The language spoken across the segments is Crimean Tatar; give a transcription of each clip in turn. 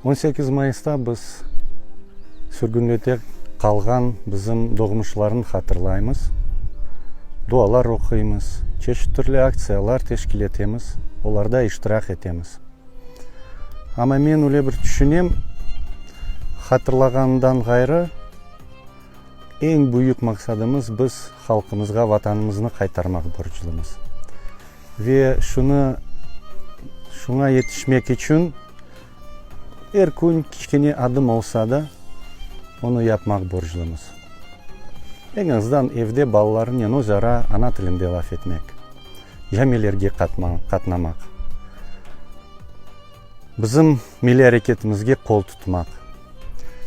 18 mayısta biz sürgünlikte qalğan bizim doğmuşlarnı hatırlaymız, dualar oquymız, çeşit türlü aktsiyalar teşkil etemiz, olarda iştirak etemiz. Amma men öyle bir tüşünem, hatırlağandan ğayrı, eñ büyük maqsadımız biz halqımızğa Vatanımıznı qaytarmaq borclumız. Ve şunı, şuña yetişmek içün er kün kiçkene adım olsa da, onı yapmaq borclumız. Eñ azdan evde balalarınen öz ara ana tilinde laf etmek, camilerge qatnamaq, bizim milliy areketimizge qol tutmaq,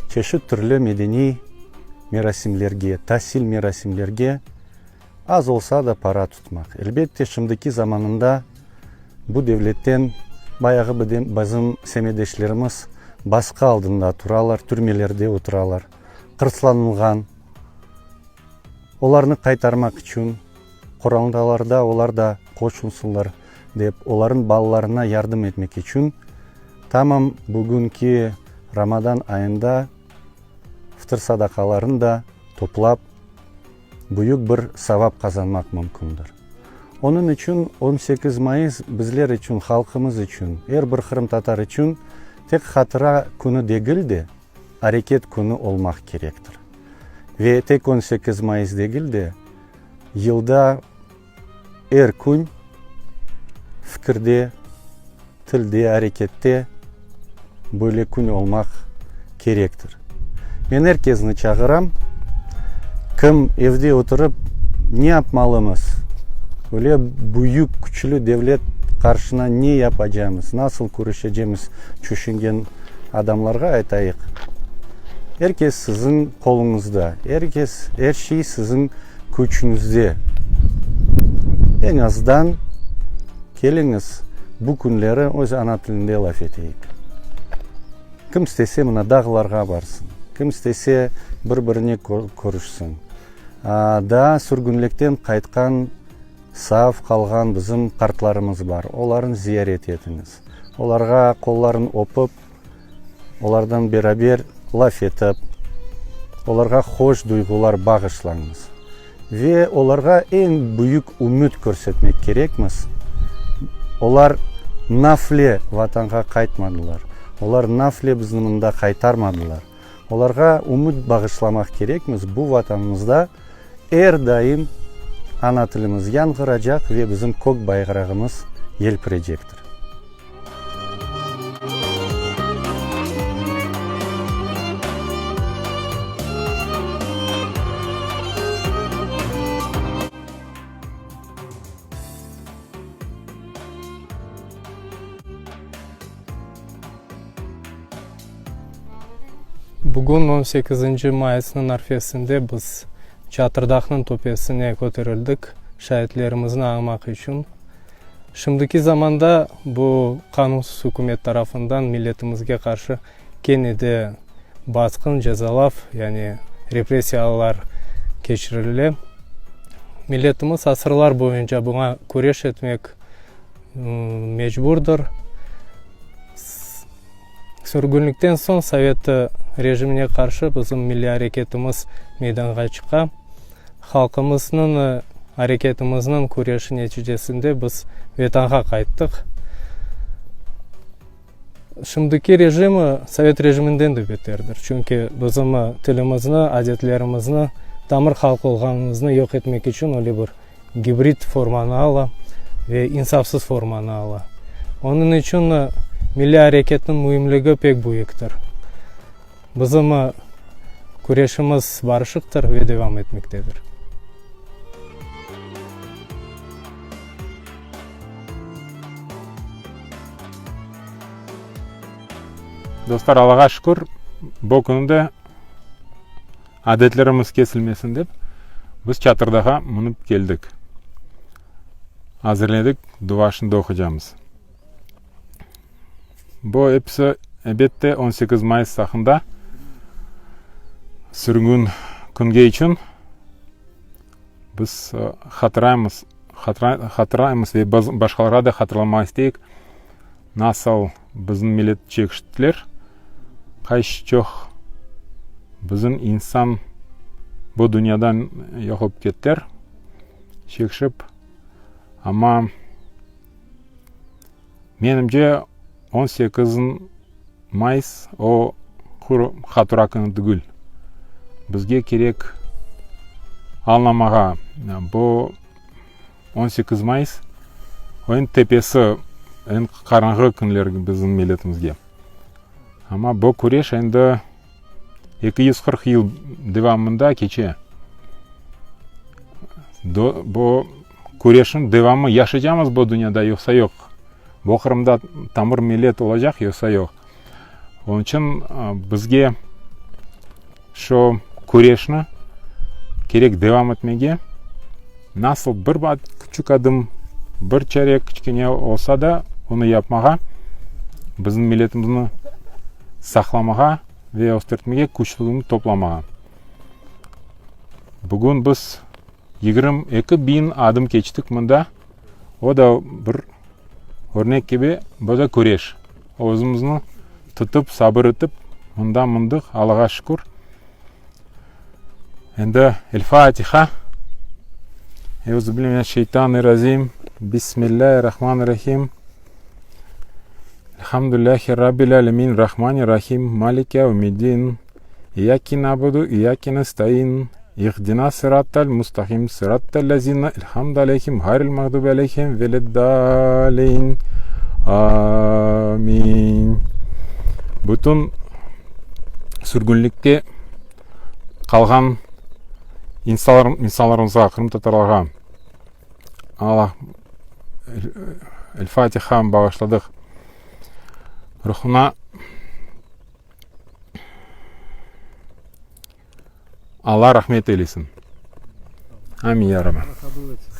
çeşit türlü medeniy merasimlerge, tasil merasimlerge Az olsa da para tutmaq. Elbette, şimdiki zamanında bu devletten bayağı bizim semetdeşlerimiz basqı aldında turalar, türmelerde oturalar, qırslanılğan. Olarnı qaytarmaq içün, qorantalarda olar da qoşulsunlar dep, olarnıñ balalarına yardım etmek içün tamam bugünki Ramadan ayında fıtır sadaqalarını da toplap, büyük bir savap qazanmaq mümkündir. Onıñ içün 18 mayıs bizler içün, halqımız içün, er bir qırımtatar içün tek hatıra künü degil de, areket künü olmaq kerektir. Ve tek 18 mayıs degil de, yılda Er kün fikirde, tilde, arekette böyle kün olmaq kerektir. Men er kesni çağıram, kim evde oturıp, ne yapmalımız, böyle büyük, küçlü devlet qarşına ne yapacamız, nasıl küreşecemiz tüşüngen adamlarğa aytayıq, er kes siziñ qoluñızda, er kes, er şey siziñ küçüñizde. Eñ azdan, keliñiz, bu künleri öz ana tilinde laf eteyik. Kim istese, mına, dağlarğa barsın, kim istese, bir-birine körüşsin. Daa sürgünlikten qaytqan, sağ qalğan bizim qartlarımız bar, olarnı ziyaret etiñiz. Olarğa qolların öpip, Olardan beraber laf etip, olarğa hoş duyğular bağışlañız. Ve olarğa eñ büyük ümüt körsetmek kerekmiz, olar nafle Vatanğa qaytmadılar, olar nafle bizni mında qaytarmadılar. Olarğa ümüt bağışlamaq kerekmiz, bu Vatanımızda er daim ana tilimiz yañğıracaq ve bizim kök bayrağımız yelpirecektir. Bugün on sekizinci mayısnıñ arfesinde biz Çatırdağnıñ töpesine köterildik, şaitlerimizni añmaq içün. Şimdiki zamanda bu qanunsız ükümet tarafından milletimizge qarşı kene de basqın, cezalav, yani repressiyalar keçirile. Milletimiz asırlar boyunca buña küreş etmek mecburdır. Sürgünlikten soñ sovet rejimine qarşı bizim milliy areketimiz meydanğa çıqa. Halqımıznıñ areketimizniñ küreşi neticesinde biz Vetanğa qayttıq. Şimdiki rejim sovet rejiminden de beterdir, çünki bizim tilimizni, adetlerimizni, tamır halq olğanımıznı yoq etmek içün öyle bir gibrid formanı ala ve insafsız formanı ala. Onıñ içün milliy areketniñ müimligi pek büyüktir. Bizim küreşimiz barışıqtır ve devam etmektedir. Dostlar, Allağa şükür, bu künü de Adetlerimiz kesilmesin dep, biz Çatırdağa münip keldik. Azırledik, dua şimdi oqucamız. Bu episi, elbette, 18 mayıs aqqında sürgün künge içün biz hatıraymız, hatıraymız ve başqalarğa da hatırlamağa isteyik, nasıl bizim millet çekiştiler. Qaç çoq bizim insan bu dünyadan yoq olıp kettiler, çekişip, amma menimce 18 mayıs o quru hatıra künü tügül. Bizge kerek añlamağa, bu 18 mayıs eñ tepesi, eñ qaranğı künler bizim milletimizge. Amma bu küreş endi 240 yıl devamında keçe. Bu küreşniñ devamı yaşaycamız bu dünyada yoqsa yoq. Bu Qırımda tamır millet olacaq yoqsa yoq. Onıñ içün bizge şu küreşni kerek devam etmege, nasıl bir küçük adım, bir çare kiçkene olsa da, onı yapmağa, bizim milletimizni saqlamağa ve östürtmege küçlügimizni toplamağa. Bugün biz 22 biñ adım keçtik mında, o da bir örnek kibi, bu da küreş. Özümizni tutıp, sabır etip, mında mındıq, Allağa şükür. Endi El-Fatiha. Euzubillahi mineşşeytanirracim. Bismillahirrahmanirrahim. Elhamdülillahi Rabbil alemin. Rahmanirrahim. Maliki yevmiddin. İyyake na'budu, iyyake nestaîn. İhdina sıratal mustaqim, sıratal lezine elhamde aleyhim, gayril mağdubi aleyhim veleddalin. Amin. Bütün sürgünlikte qalğan insanlar, insanlarımızğa, qırımtatarlarğa Allah El-Fatiha bağışladıq. Ruhuna Alla rahmet eylesin. Amin ya Rabbi. Alla qabul etsin.